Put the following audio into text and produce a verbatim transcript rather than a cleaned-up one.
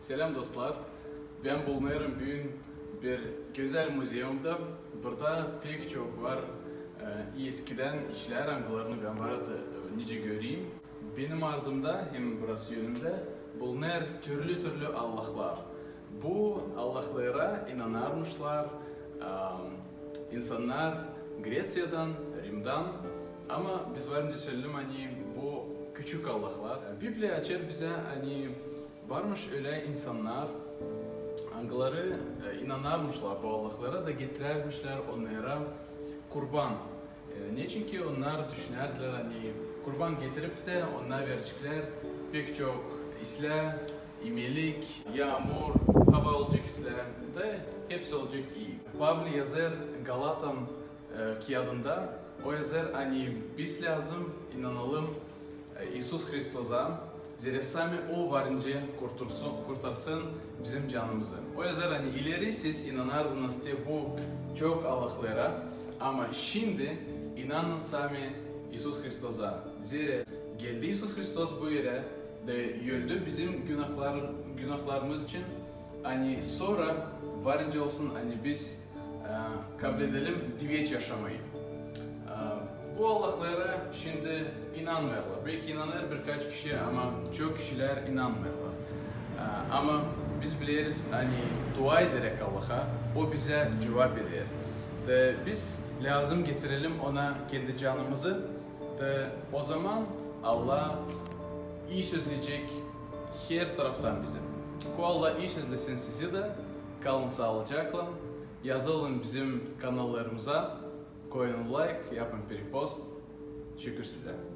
Selam, dostlar. Bän bulunêrım büün bir gözäl muzeumda. Burada pek çok var e, eskidän işlär, angılarını bän vardı e, nicä göreyim. Benim ardımda hem burası önümdä bulunêr türlü-türlü allahlar. Bu allahlara inanarmışlar e, insannar Gresiyadan, Rimdan. Ama biz var nicä söleyelim, ani bu küçük allahlar. Bibliya açêr bizä, ani varmış ölä insannar, angıları e, inanarmışlar bu allahlara da getirärmişlär onnara kurban. E, neçinki onnar düşünärdilär, ani kurban getirip tä onnar vereceklär pek çok islää, imelik, yaamur, hava olacek islää da hepsi olacek ii. Pavli yazêr Galatan e, kiyadında, o yazêr, ani biz lääzım inanalım e, İisus Hristosa, zerä sami O var nicä kurtarsın, kurtarsın bizim canımızı. O yazêr, ani ileri siz inanardınız te bu çok allahlara, ama şindi inanın sami İisus Hristosa. Zerä geldi İisus Hristos bu erä da öldü bizim günahlar, günahlarımız için, ani sora var nicä olsun, ani biz e, kabledelim diveç yaşamayı. E, bu allahlara şindi inanmêêrlar. Belki inanêr birkaç kişi, ama çok kişilär inanmêêrlar. E, ama biz bileriz, ani dua ederäk Allaha, O bizä cuvap eder. Da biz lääzım getirelim Ona kendi canımızı, da o zaman Allah ii sözleyecek her taraftan bizi. Ko Allah ii sözlesin sizi dä, kalın saalıcaklan, yazılın bizim kanallarımıza, koyun layk, yapın perepost. Şükür sizä.